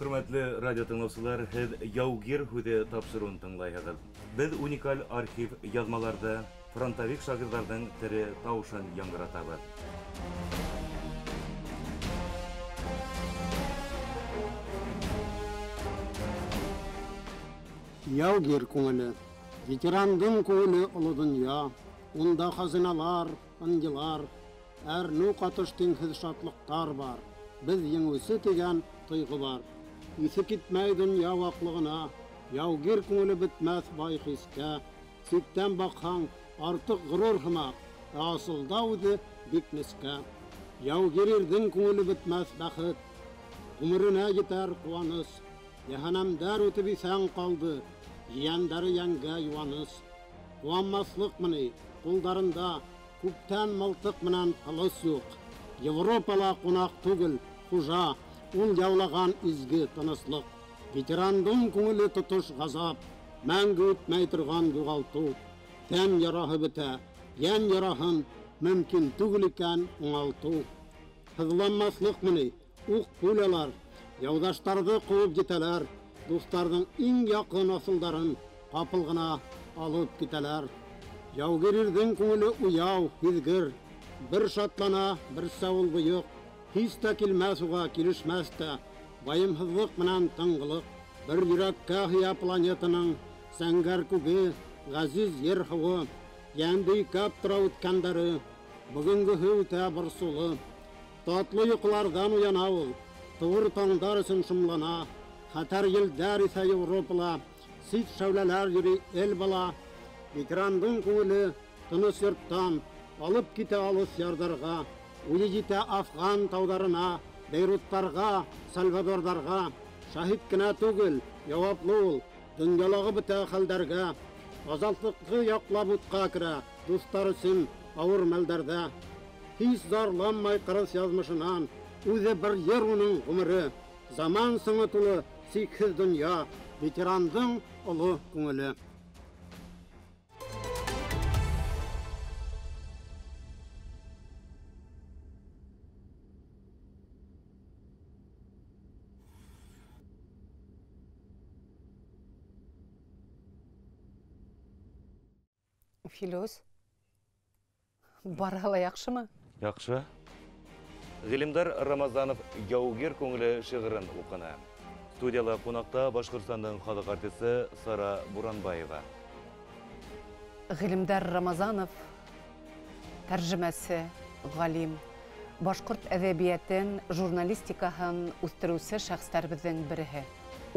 Хөрмәтле радио тыңлаусылар, һеҙ Яугир һүҙе тапшырыуын тыңлайһығыҙ. Беҙ уникаль архив яҙмаларҙы, фронтовик шағирҙарҙың тере тауышын яңғыратабыҙ. Яугир күңеле, ветерандың күңеле оло донъя, унда хазиналар, ынйылар, әрнеү ҡатыш тиңһеҙ шатлыҡтар бар. Беҙ еңеүсе тигән тойғо бар. Иҫе китмәй донъя ваҡлығына, яугир күңеле бөтмәҫ бай хискә. Ситтән баҡһаң, артыҡ ғорур һымаҡ, ә асылда үҙе бик нескә. Яугир ирҙең күңеле бөтмәҫ бәхет, ғүмеренә етәр ҡыуаныс. Йәһәннәмдәр үтеп иҫән ҡалды, ейәндәре йәнгә йыуаныс. Ҡыуанмаҫлыҡмы ни, ҡулдарында күптән мылтыҡ менән ҡылыс юҡ. Европала ҡунаҡ түгел, хужа, ул яулаған изге тыныслыҡ. Ветерандың күңеле тотош ғазап, мәңге үтмәй торған юғалтыу. Тән яраһы бөтә, йән яраһын мөмкин түгел икән уңалтыу. Һыҙланмаҫлыҡмы ни, уҡ пулялар, яуҙаштарҙы ҡыуып етәләр, дуҫтарҙың иң яҡын аҫылдарын ҡапыл ғына алып китәләр. Яугир ирҙең күңеле уяу, һиҙгер, бер шатлана, берсә ул бойоҡ. Һис тә килмәҫ уға, килешмәҫ тә, вайымһыҙлыҡ менән тынғылыҡ. Бер йөрәккә һыя планетаның зәңгәр күге, ғәзиз ер һыуы, йәнде икәп тора үткәндәре, бөгөнгөһө үтә борсоулы. Татлы йоҡоларҙан уяна ул, тыуыр таңдар өсөн шомлана. Хәтәр елдәр иҫә Европала, сит шәүләләр йөрөй эл бала. Ветерандың күңеле тыныс йорттан алып китә алыҫ ярҙарға, уйы етә Афған тауҙарына, Бейруттарға, Сальвадорҙарға. Шаһит кенә түгел, яуаплы ул донъялағы бөтә хәлдәргә. Азатлыҡты яҡлап утҡа керә, дуҫтар өсөн ауыр мәлдәрҙә. Һис зарланмай ҡырыҫ яҙмышынан, үҙе бер ер уның ғүмере. Заман сыңы тулы сикһеҙ донъя, ветерандың оло күңеле. Филүс, бара ла яҡшымы? Яҡшы. Ғилемдар Рамазанов Яугир күңеле шиғырын уҡыны. Студияла ҡунаҡта Башҡортостандың халыҡ артисы Сара Буранбаева. Ғилемдар Рамазанов тәржемәсе, ғалим, башҡорт әҙәбиәтен, журналистикаһын үҫтереүсе шәхестәребеҙҙең береһе.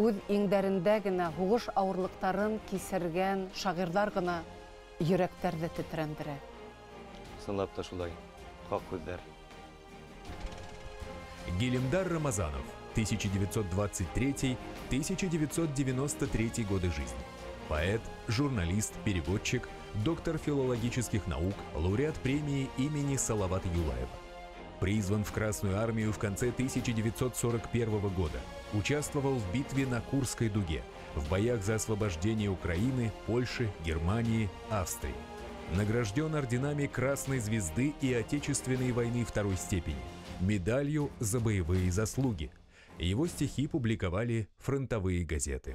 Үҙ иңдәрендә генә һуғыш ауырлыҡтарын кисергән шағирҙар ғына йөрәктәрҙе тетрәндерә. Ысынлап та шулай, хаҡ һүҙҙәр. Гилемдар Рамазанов, 1923-1993 годы жизни. Поэт, журналист, переводчик, доктор филологических наук, лауреат премии имени Салавата Юлаева. Призван в Красную армию в конце 1941 года. Участвовал в битве на Курской дуге, в боях за освобождение Украины, Польши, Германии, Австрии. Награжден орденами Красной Звезды и Отечественной войны второй степени, медалью за боевые заслуги. Его стихи публиковали фронтовые газеты.